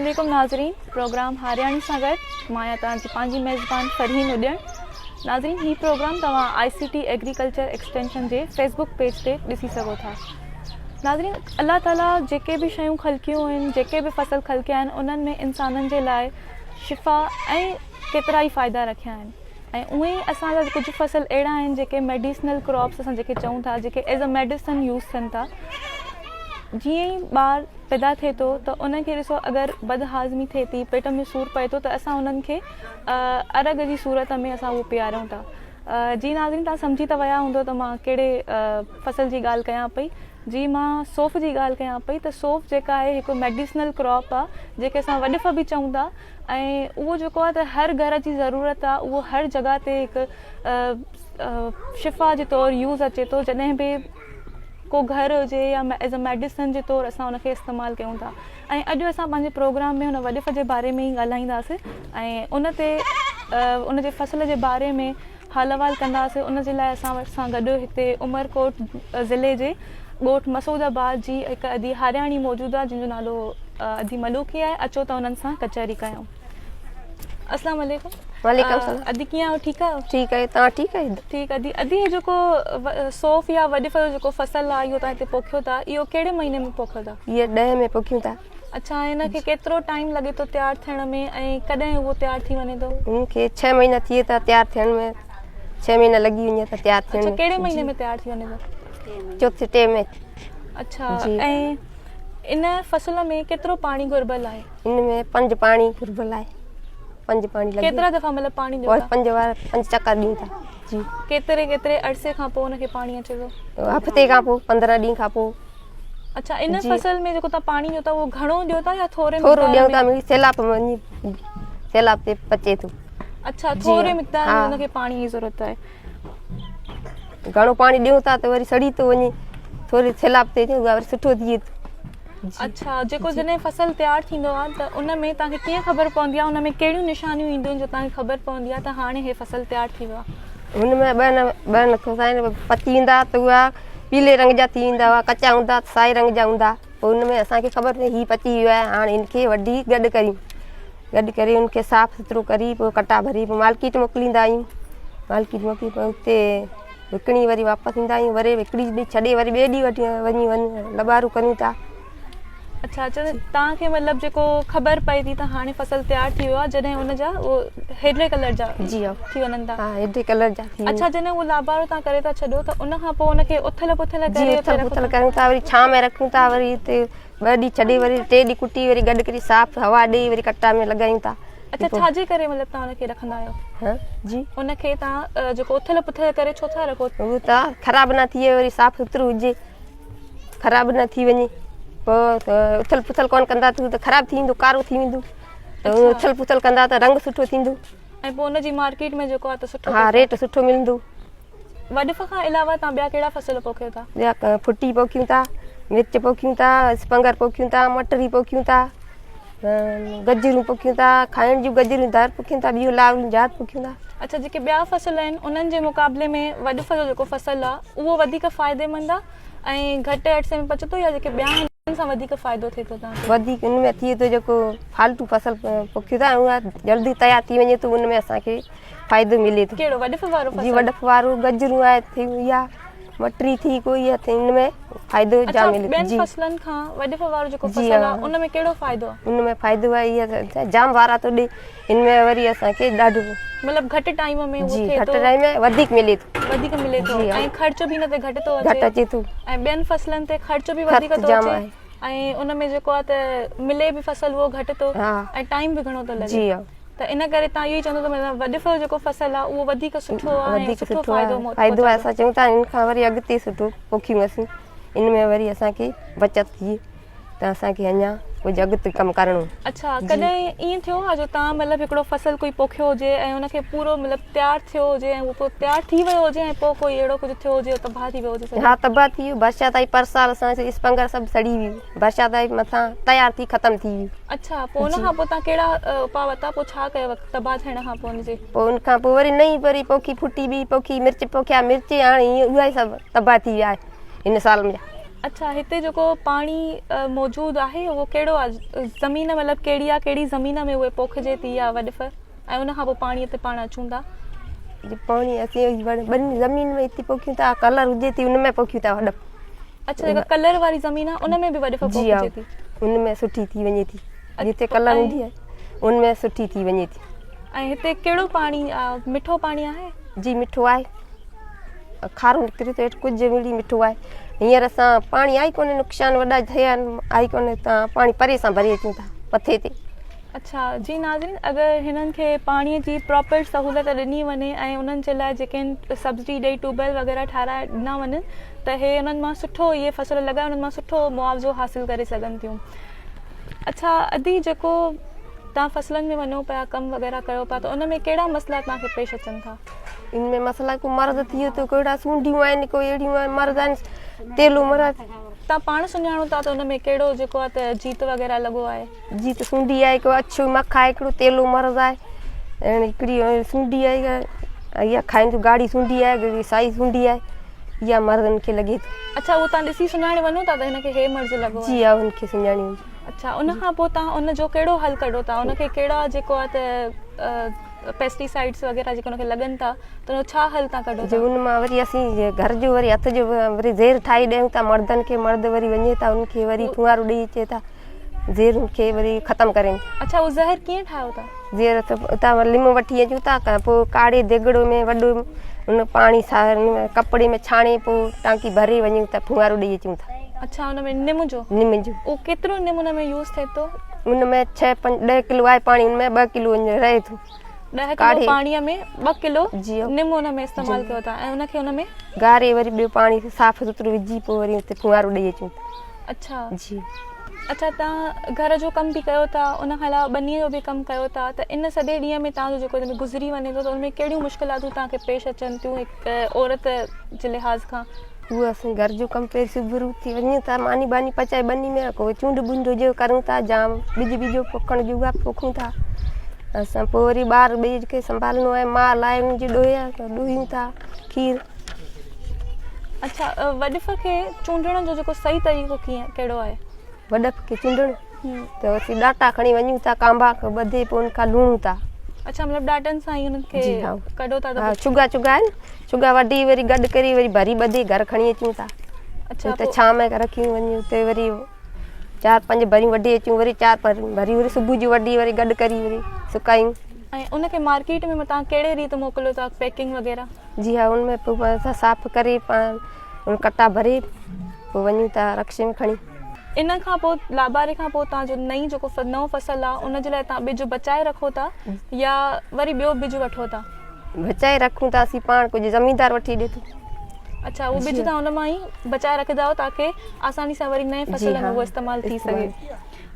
عليڪم ناظرين پروگرام هارياڻي سان گڏ مان آهيان توهان جي پنهنجي ميزبان فرحين اڏيڻ ناظرين هي پروگرام توهان آء سي ٽي ايگريڪلچر ايڪسٽينشن جي فيسبوڪ پيج تي ڏسي سگهو ٿا ناظرين الله تعالي جيڪي به شيون خلقيون آهن جيڪي به فصل خلقيا آهن انهن ۾ انسانن جي لاء شفا ۽ ڪيترا ئي فائدا رکيا آهن ۽ اونئن ئي اسان جا ڪجهه فصل اهڙا آهن جيڪي ميڊيسنل ڪراپس اسان جيڪي چئون ٿا جيڪي ايز ا ميڊيسن يوز ٿين ٿا جيئن ئي ٻار پيدا ٿئي ٿو ته ان کي ڏسو اگر بد هاضمي ٿئي ٿي پيٽ ۾ سور پئي ٿو ته اسان انهن کي ارگ جي صورت ۾ اسان اهو پياريون ٿا جي ناظرين تان سمجهي ته ويا هوندو ته مان ڪهڙي فصل جي ڳالهه ڪيان پئي جي مان صوف جي ڳالهه ڪيان پئي ته صوف جيڪا آهي هڪ ميڊيسنل ڪراپ آهي جيڪي اسان وڏف به چئون ٿا ۽ اهو جيڪو آهي ته هر گهر جي ضرورت آهي اهو هر جڳهه تي هڪ شفا جي طور يوز اچي ٿو جڏهن به ڪو گهر هجي يا ايز ا ميڊيسن جي طور اسان ان کي استعمال ڪيون ٿا ۽ اڄ اسان پنهنجي پروگرام ۾ هن وڏف جي باري ۾ ئي ڳالهائينداسين ۽ ان تي ان جي فصل جي باري ۾ حال احوال ڪنداسين ان جي لاء اسان سان گڏ هتي عمرڪوٽ ضلعي جي ڳوٺ مسعود آباد جي هڪ ادي هارياڻي موجود آهي جنهن جو نالو ادي ملوڪي آهي اچو ته انهن سان ڪچهري ڪيون السلام عليڪم وعليڪم السلام ادي ڪيئن آهيو ٺيڪ آهيو ٺيڪ آهيو توهان ٺيڪ آهيو ٺيڪ ادي ادي هي جيڪو صوف يا وڏي ڦل جيڪو فصل آهي اهو توهان هتي پوکيو ٿا اهو ڪهڙي مهيني ۾ پوکيو ٿا اهي ڏهه ۾ پوکيون ٿا اڇا هن کي ڪيترو ٽائيم لڳي ٿو تيار ٿيڻ ۾ ۽ ڪڏهن اهو تيار ٿي وڃي ٿو؟ هن کي ڇهه مهينا ٿئي ٿا تيار ٿيڻ ۾ ڇهه مهينا لڳي وڃي ٿا تيار ٿيڻ اڇا ڪهڙي مهيني ۾ تيار ٿي وڃي ٿو؟ چوٿي ٽي ۾ اڇا ۽ ان فصل ۾ ڪيترو پاڻي گهربل آهي؟ ان ۾ پنج پاڻي گهربل آهي پنج پاڻي لڳي ڪيترا دفعا مطلب پاڻي ڏيو ٿا؟ پنج وار پنج چڪر ڏيون ٿا جي ڪيتري ڪيتري عرصي کان پوء ان کي پاڻي اچي ٿو؟ هفتي کان پوء 15 ڏينهن کان پوء اڇا ان فصل ۾ جيڪو تان پاڻي ڏيو ٿا اهو گهڻو ڏيو ٿا يا ٿوري ٿورو ڏيون ٿا مڙي سيلاب ۾ وڃي سيلاب تي پچي ٿو اڇا ٿوري مقدار ۾ ان کي پاڻي جي ضرورت آهي گهڻو پاڻي ڏيون ٿا ته وري سڙي ٿو وڃي ٿوري سيلاب تي وري سٺو ٿئي ٿو اڇا جيڪو جڏهن فصل تيار ٿيندو آهي ته ان ۾ توهان کي ڪيئن خبر پوندي آهي ان ۾ ڪهڙيون نشانيون اينديون آهن جو توهان کي خبر پوندي آهي ته هاڻي هي فصل تيار ٿي ويو آهي هن ۾ ٻه نه ٻه نه سائين پچي ويندا ته اها پيلي رنگ جا ٿي ويندا هئا ڪچا هوندا ته سائي رنگ جا هوندا پوء ان ۾ اسان کي خبر پئي هي پچي ويو آهي هاڻي هن کي وڍي گڏ ڪريون گڏ ڪري ان کي صاف سٿرو ڪري پوء ڪٽا ڀري پوء مارڪيٽ موڪليندا آهيون مارڪيٽ موڪلي پوء اتي وڪڻي وري واپس ايندا آهيون وري هڪڙي ڏينهن ڇڏي وري ٻئي ڏينهن وٺي وڃي وڃي لٻارو ڪريون ٿا اڇا اڇا توهان کي مطلب جيڪو خبر پئي ٿي ته هاڻي فصل تيار ٿي ويو آهي جڏهن ان جا اهو هيڊري ڪلر جا جي ها ٿي وڃن ٿا ها هيڊري ڪلر جا ٿي اڇا جڏهن اهو لابارو توهان ڪري ٿا ڇڏو ته ان کان پوء ان کي اٿل پٿل ڪري جي اٿل پٿل ڪريون ٿا وري ڇانو ۾ رکون ٿا وري هتي ٻه ڏينهن ڇڏي وري ٽي ڏينهن ڪٽي وري گڏ ڪري صاف هوا ڏئي وري ڪٽا ۾ لڳايون ٿا اڇا ڇا جي ڪري مطلب توهان ان کي رکندا آهيو ها جي ان کي توهان جيڪو اٿل پٿل ڪري ڇو ٿا رکو هو ته خراب نه ٿئي وري صاف سٿرو هجي خراب نه ٿي وڃي پوء اٿل پٿل ڪونه ڪندا ته خراب ٿي ويندو ڪارو ٿي ويندو ته اٿل پٿل ڪندا ته رنگ سٺو ٿيندو ۽ پوء ان جي مارڪيٽ ۾ جيڪو آهي ته سٺو ها ريٽ سٺو ملندو وڏف کان علاوه تان ٻيا ڪهڙا فصل پوکيو ٿا ٻيا ڦٽي پوکيون ٿا مرچ پوکيون ٿا اسپنگر پوکيون ٿا مٽري پوکيون ٿا گجرون پوکيون ٿا کائڻ جون گجرون ڌار پوکيون ٿا ٻيون لاوريون ڌار پوکيون ٿا اڇا جيڪي ٻيا فصل آهن انهن جي مقابلي ۾ وڏف جو جيڪو فصل آهي اهو وڌيڪ فائديمند آهي ۽ گهٽ عرصي ۾ پچي ٿو يا جيڪي ٻيا آهن انهن سان وڌيڪ فائدو ٿئي ٿو توهان کي؟ وڌيڪ ان ۾ ٿئي ٿو جيڪو فالتو فصل پوکيون ٿا اها جلدي تيار ٿي وڃي ٿو ان ۾ اسان کي فائدو ملي ٿو. ڪهڙو وڏف وارو فصل؟ جي وڏف وارو گجرون آهي ٿي يا مٽري ٿي ڪوئي يا ٿي ان ۾ فائدو جام ملي ٻين فصلن کان وڏف وارو جيڪو فصل آهي ان ۾ ڪهڙو فائدو آهي؟ ان ۾ فائدو آهي اها جام وارا ٿو ڏي ان ۾ وري اسان کي ڏاڍو مطلب گهٽ ٽائيم ۾ اهو ٿئي ٿو جي گهٽ ٽائيم ۾ وڌيڪ ملي ٿو وڌيڪ ملي ٿو ۽ خرچ به ان تي گهٽ ٿو اچي گهٽ اچي ٿو ۽ ٻين فصلن تي خرچ به وڌيڪ ٿو اچي ۽ ان ۾ جيڪو آهي ته ملي به فصل اهو گهٽ ٿو ۽ ٽائيم به گهڻو ٿو لڳي جي ها ته ان ڪري تان اهو ئي چوندو ته مطلب وڏف جو جيڪو فصل آهي اهو وڌيڪ سٺو آهي ۽ سٺو فائدو فائدو آهي اسان چئون ٿا ان کان وري اڳتي سٺو پوکيون اسين ان ۾ وري اسان کي بچت ٿئي ته اسان کي اڃا ڪجهه اڳتي ڪم ڪرڻو. اڇا ڪڏهن ائين ٿيو آهي جو توهان مطلب هڪڙو فصل ڪوئي پوکيو هجي ۽ ان کي پورو مطلب تيار ٿيو هجي ۽ اهو پوء تيار ٿي ويو هجي ۽ پوء ڪوئي اهڙو ڪجهه ٿيو هجي تباهه ٿي ويو هجي سڄو؟ ها تباهه ٿي ويو برسات آئي پر سال اسان جي اسپنگر سڀ سڙي ويو برسات آئي مٿان تيار ٿي ختم ٿي ويو. اڇا پوء ان کان پوء توهان ڪهڙا اپاء ورتا پوء ڇا ڪيو تباهه ٿيڻ کان پوء ان جي؟ پوء ان کان پوء وري نئين وري پوکي ڦٽي ٻي پوکي مرچ پوکيا مرچ هاڻي اها ئي سڀ تباهه ٿي ويا هن سال ۾. اڇا هتي جيڪو پاڻي موجود آهي اهو ڪهڙو آهي زمين مطلب ڪهڙي آهي ڪهڙي زمين ۾ اهي پوکجي ٿي يا وڏف ۽ ان کان پوء پاڻي تي پاڻ اچون ٿا. جي پاڻي اسين ٻني زمين ۾ هتي پوکيون ٿا ڪلر هجي ٿي ان ۾ پوکيون ٿا وڏف. اڇا جيڪا ڪلر واري زمين آهي ان ۾ به وڏف پوکجي ٿي. ان ۾ سٺي ٿي وڃي ٿي جتي ڪلر هوندي آهي ان ۾ سٺي ٿي وڃي ٿي. ۽ هتي ڪهڙو پاڻي مٺو پاڻي آهي؟ جي مٺو آهي. کارو نڪري ٿو هيٺ ڪجهه ملي مٺو آهي هينئر اسان پاڻي آئي ڪونهي نقصان وڏا ٿيا آهن آئي ڪونهي تان پاڻي پري سان ڀري اچون ٿا مٿي تي. اڇا جي ناظرين اگر هنن کي پاڻي جي پراپر سهولت ڏني وڃي ۽ انهن جي لاء جيڪي آهن سبسڊي ڏئي ٽيوب ويل وغيره ٺاهرائي ڏنا وڃن ته هي انهن مان سٺو اهي فصل لڳائي انهن مان سٺو معاوضو حاصل ڪري سگهن ٿيون اڇا ادي جيڪو توهان فصلن ۾ وڃو پيا ڪم وغيره ڪيو پيا ته ان ۾ ڪهڙا مسئلا توهان کي پيش اچن ٿا؟ ان ۾ مسئلا ڪو مرض ٿي ويو ته ڪهڙا سونڊيون آهن ڪو اهڙيون آهن مرض آهن تيلو مرض. تان پاڻ سڃاڻو ٿا ته ان ۾ ڪهڙو جيڪو آهي ته جيت وغيره لڳو آهي. جيت سونڊي آهي ڪو اڇو مک آهي هڪڙو تيلو مرض آهي ۽ هڪڙي سونڊي آهي اها کائين ٿيون ڳاڙهي سونڊي آهي هڪڙي سائي سونڊي آهي اها مرض ان کي لڳي ٿو. اڇا اهو تان ڏسي سڃاڻي وڃو ٿا ته هن کي هي مرض لڳو آهي. جي ها ان کي سڃاڻي وڃو. اڇا ان کان پوء تان ان جو ڪهڙو حل ڪڍو ٿا ان کي ڪهڙا جيڪو آهي ته پيسٽي سائيڊس وغيره جيڪي ان کي لڳن ٿا ته ان جو ڇا حل تان ڪڍو ٿا؟ ان مان وري اسين گهر جو وري هٿ جو وري زير ٺاهي ڏيون ٿا مردن کي مرد وري وڃي ٿا ان کي وري ڦوهارو ڏئي اچي ٿا زير ان کي وري ختم ڪرين. اڇا اهو زهر ڪيئن ٺاهيو ٿا؟ زير ته اتان وري ليمو وٺي اچون ٿا پوء ڪاڙهي ديڳڙو ۾ وڏو ان پاڻي سان ڪپڙي ۾ ڇاڻي پوء ٽانڪي ڀري وڃون ٿا ڦوهارو ڏئي اچون ٿا. اڇا ان ۾ نم جو؟ نم جو. اهو ڪيترو نم ان ۾ يوز ٿئي ٿو؟ ان ۾ ڇهه پنج ڏهه ڪلو آهي پاڻي ان ۾ ٻه ڪلو رهي ٿو. 10 ڪلو پاڻي ۾ 2 ڪلو نم ان ۾ استعمال ڪيو ٿا ۽ ان کي ان ۾ گاري وري ٻيو پاڻي صاف سٿرو وجهي پوء وري اتي ڦوهارو ڏئي اچون ٿا. اڇا جي. اڇا توهان گهر جو ڪم به ڪيو ٿا ان کان علاوه ٻنيء جو به ڪم ڪيو ٿا ته ان سڄي ڏينهن ۾ توهان جو جيڪو ان ۾ گذري وڃي ٿو ته ان ۾ ڪهڙيون مشڪلاتون توهان کي پيش اچن ٿيون هڪ عورت جي لحاظ کان؟ اهو اسين گهر جو ڪم پهرين صبح اٿي وڃون ٿا ماني باني پچائي ٻني ۾ ڪو چونڊ بونڊ جو ڪرون ٿا جام ٻج ٻج پوکڻ جو آهي پوکون ٿا اسان پوء وري ٻار ٻئي کي سنڀالڻو آهي مال آهي ان جي ڏوهي آهي ڏوهيون ٿا کير. اڇا وڏف کي چونڊڻ جو جيڪو صحيح طريقو ڪيئن ڪهڙو آهي؟ وڏف کي چونڊڻ ته اسين ڏاٽا کڻي وڃون ٿا ڪانبا ٻڌي پوء ان کان لوڻون ٿا. اڇا مطلب ڏاٽن سان ئي انهن کي ڪڍو ٿا ته ڇڳا ڇڳا آهن ڇڳا وڍي وري گڏ ڪري وري ڀري ٻڌي گهر کڻي اچون ٿا. اڇا اتي ڇانء ۾ رکيون وڃي اتي وري چار پنج ڀريون وڍي اچون وري چار پنج ڀريون وري صبح جو وڍي وري گڏ ڪري وري سڪايون. ۽ ان کي مارڪيٽ ۾ توهان ڪهڙي ريت موڪليو ٿا پيڪنگ وغيره؟ جي ها ان ۾ پوء اسان صاف ڪري پاڻ ان ڪٽا ڀري پوء وڃون ٿا رڪشي ۾ کڻي. ان کان پوء لاباري کان پوء توهان جو نئين جيڪو نئون فصل آهي ان جي لاء توهان ٻج بچائي رکو ٿا يا وري ٻيو ٻج وٺو ٿا؟ بچائي رکون ٿا اسين پاڻ ڪجهه زميندار وٺي ڏي ٿو. اڇا اهو ٻج توهان ان مان ئي بچائي رکندا آهيو تاڪه آساني سان وري نئين فصل ۾ اهو استعمال ٿي سگهي.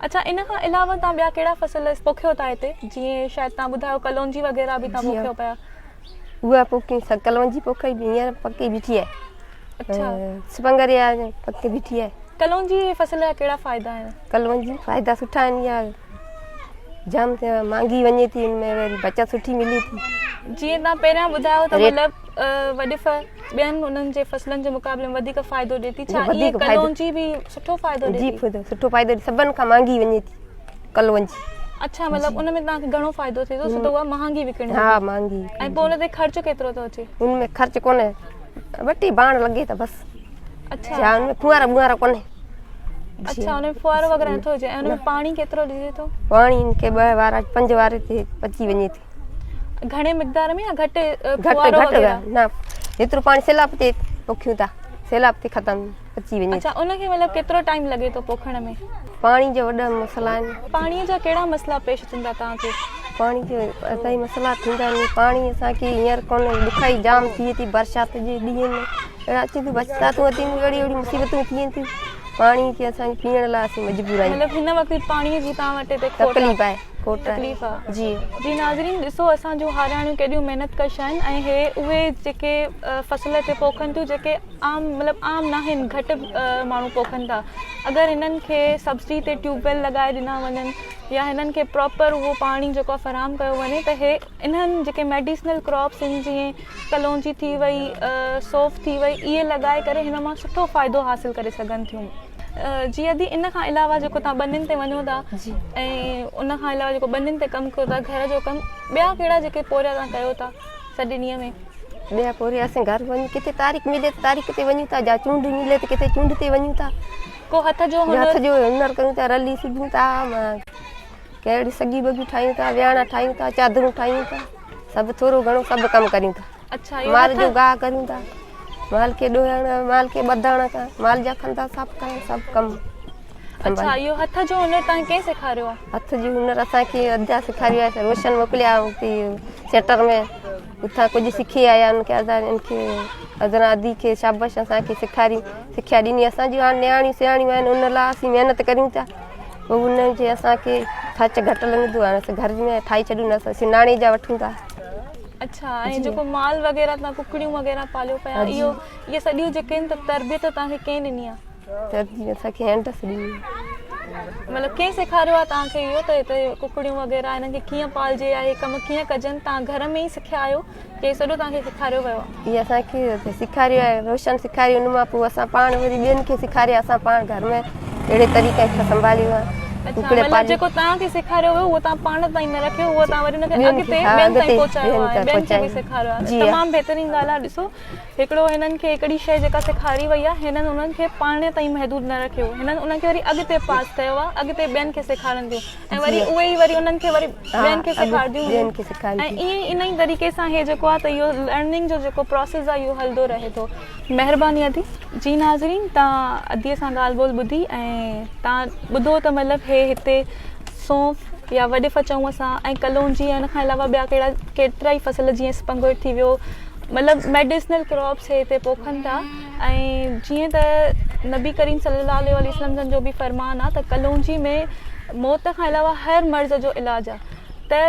اڇا ان کان علاوه توهان ٻيا ڪهڙا فصل پوکيو ٿا هتي جيئن شايد توهان ٻڌايو ڪلونجي وغيره به توهان پوکيو پيا. اها پوکي ڪلونجي پوکي به هينئر پڪي بيٺي آهي. اڇا سپنگريا پڪي بيٺي آهي. ڪلونجي جي فصل جا ڪهڙا فائدا آهن؟ ڪلونجي فائدا سٺا آهن اها جام مهانگي وڃي ٿي ان ۾ وري بچت سٺي ملي ٿي. جيئن توهان پهريان ٻڌايو ته مطلب وڏف ٻين انهن جي فصلن جي مقابلي ۾ وڌيڪ فائدو ڏي ٿي ڇا ائين ڪلونجي به سٺو فائدو ڏي ٿي؟ جي سٺو فائدو ڏي سڀن کان مهانگي وڃي ٿي ڪلونجي. اڇا مطلب ان ۾ توهان کي گهڻو فائدو ٿئي ٿو ڇو ته اها مهانگي وڪڻجي ها مهانگي ۽ پوء ان تي خرچ ڪيترو ٿو اچي؟ ان ۾ خرچ ڪونهي ٻه ٽي ڀاڻ لڳي ته بس. اڇا جا ان ۾ ڦوهارا ٻوهارا ڪونهي. اڇا ان ۾ ڦوهارو وغيره نٿو هجي ۽ ان ۾ پاڻي ڪيترو ڏجي ٿو؟ پاڻي ان کي ٻه وارا پنج واري تي پچي وڃي ٿي. گهڻي مقدار ۾ يا گهٽ گهٽ گهٽ نه هيترو پاڻي سيلاب تي پوکيون ٿا سيلاب تي ختم پچي وڃي. اڇا ان کي مطلب ڪيترو ٽائيم لڳي ٿو پوکڻ ۾؟ پاڻي جا وڏا مسئلا آهن. پاڻي جا ڪهڙا مسئلا پيش اچن ٿا توهان کي؟ پاڻي جو الاهي مسئلا ٿيندا آهن پاڻي اسان کي هينئر ڪونهي ڏکائي جام ٿئي ٿي برسات جي ڏينهن ۾ اهڙا اچن ٿيون برساتون اچن ٿيون اهڙيون اهڙيون مصيبتون ٿين ٿيون پاڻي کي اسان کي پيئڻ لاء اسين مجبور آهيون. مطلب هن وقت پاڻي جي توهان وٽ هتي کوٽ تڪليف آهي. کوٽ آهي. تڪليف آ. جي. جي ناظرين ڏسو اسان جون هارياڻيون ڪيڏيون محنت ڪش آهن ۽ هي اهي جيڪي فصل هتي پوکن ٿيون جيڪي عام مطلب عام ناهن گهٽ ماڻهو پوکن ٿا اگر هنن کي سبسڊي تي ٽيوب ويل لڳائي ڏنا وڃن يا هنن کي پراپر اهو پاڻي جيڪو آهي فراهم ڪيو وڃي ته هي انهن جيڪي ميڊيسنل ڪراپس آهن جيئن ڪلونجي ٿي وئي سوف ٿي وئي اهي لڳائي ڪري هن مان سٺو فائدو حاصل ڪري سگهن ٿيون جي ادي ان کان علاوه جيڪو تان ٻنين تي وڃو ٿا ۽ ان کان علاوه جيڪو ٻنين تي ڪم ڪيو ٿا گهر جو ڪم ٻيا ڪهڙا جيڪي پورهيا تان ڪيو ٿا سڄي ڏينهن ۾؟ ٻيا پورهيا اسين گهر وڃي ڪٿي تاريخ ملي ته تاريخ تي وڃون ٿا جا چونڊ ملي ته ڪٿي چونڊ تي وڃون ٿا. ڪو هٿ جو هنر؟ هٿ جو هنر ڪيون ٿا رلي سبون ٿا ڪهڙي سڳي بڳي ٺاهيون ٿا وياڻا ٺاهيون ٿا چادرون ٺاهيون ٿا سڀ ٿورو گهڻو سڀ ڪم ڪريون ٿا. اڇا اهو مال جو گاهه ڪريون ٿا مال کي ڏوهڻ مال کي ٻڌڻ کان مال جا کنڌا صاف ڪرڻ سڀ ڪم. اڇا اهو هٿ جو هنر توهان ڪنهن سيکاريو آهي؟ هٿ جو هنر اسان کي ادا سيکاريو آهي روشن موڪليا اتي سينٽر ۾ اتان ڪجهه سکي آيا ان کي ادا ان کي ادنا ادي کي شابش اسان کي سيکاري سکيا ڏني اسان جون هاڻي نياڻيون سياڻيون آهن ان لاء اسين محنت ڪريون ٿا پوء ان جي اسان کي خرچ گهٽ لڳندو آهي اسان گهر ۾ ٺاهي ڇڏيون اسين ناڻي جا وٺون ٿا. اڇا ۽ جيڪو مال وغيره تان ڪڪڙيون وغيره پاليو پيا اهو اهي سڄيون جيڪي آهن ته تربيت توهان کي ڪنهن ڏني آهي؟ تربيت اسان کي هينڊس ڏني. مطلب ڪنهن سيکاريو آهي توهان کي اهو ته هتي ڪڪڙيون وغيره هنن کي ڪيئن پالجي يا هي ڪم ڪيئن ڪجن توهان گهر ۾ ئي سکيا آهيو ڪي سڄو توهان کي سيکاريو ويو آهي؟ هي اسان کي سيکاريو آهي روشن سيکاريو ان مان پوء اسان پاڻ وري ٻين کي سيکاريو اسان پاڻ گهر ۾ اهڙي طريقي کان سنڀاليو آهي. اڇا مطلب جيڪو توهان کي سيکاريو ويو اهو توهان پاڻ تائين نه رکيو اهو توهان وري ان کي اڳتي ٻين تائين پهچايو آهي ٻين کي به سيکاريو آهي تمام بهترين ڳالهه آهي ڏسو هڪڙو هنن کي هڪڙي شيء جيڪا سيکاري وئي آهي هنن انهن کي پاڻ تائين محدود نه رکيو هنن انهن کي وري اڳتي پاس ڪيو آهي اڳتي ٻين کي سيکارن ٿيون ۽ وري اهي ئي وري انهن کي وري ٻين کي سيکارنديون ۽ ائين ئي ان ئي طريقي سان هي جيڪو آهي ته اهو لرننگ جو جيڪو پروسيس آهي اهو هلندو رهي ٿو. مهرباني ادي. جي ناظرين تان ادي سان ڳالهه ٻولهه ٻڌي ۽ تان ٻڌو ته مطلب هي هتي سونف يا وڏف چئون اسان ۽ ڪلونجي ۽ ان کان علاوه ٻيا ڪهڙا ڪيترا ئي فصل جيئن اسپنگوئٽ ٿي ويو مطلب ميڊيسنل ڪراپس هي هتي پوکن ٿا ۽ جيئن ته نبي ڪريم صلي الله عليه وآله وسلم جن جو به فرمان آهي ته ڪلونجي ۾ موت کان علاوه هر مرض جو علاج آهي ته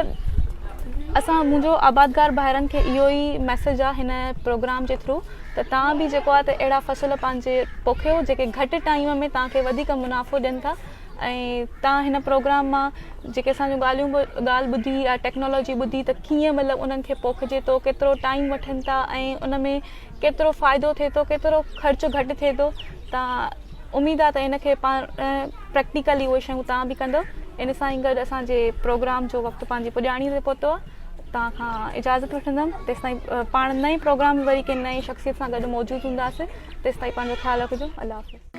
اسان منهنجو آبادگار ڀائرن کي اهو ئي ميسيج آهي هن پروگرام جي ٿرو ته توهان به جيڪو آهي ته اهڙا فصل پنهنجي پوکيو جيڪي گهٽ ٽائيم ۾ توهان کي وڌيڪ منافعو ڏين ٿا ۽ توهان هن پروگرام مان جيڪي اسان جون ڳالهيون به ڳالهه ٻڌي يا ٽيڪنالاجي ٻڌي ته ڪيئن مطلب انهن کي پوکجي ٿو ڪيترو ٽائيم وٺن ٿا ۽ ان ۾ ڪيترو فائدو ٿئي ٿو ڪيترو خرچ گهٽ ٿئي ٿو ته اميد آهي ته ان کي پاڻ پريڪٽيڪلي اهي شيون توهان به ڪندو ان سان ئي گڏ اسان جي پروگرام جو وقت پنهنجي پڄاڻي تي پهتو آهي توهان کان اجازت وٺندم تيستائين پاڻ نئين پروگرام ۾ وري ڪنهن نئين شخصيت سان گڏ موجود هونداسين تيستائين پنهنجو خيال رکجو الله حافظ.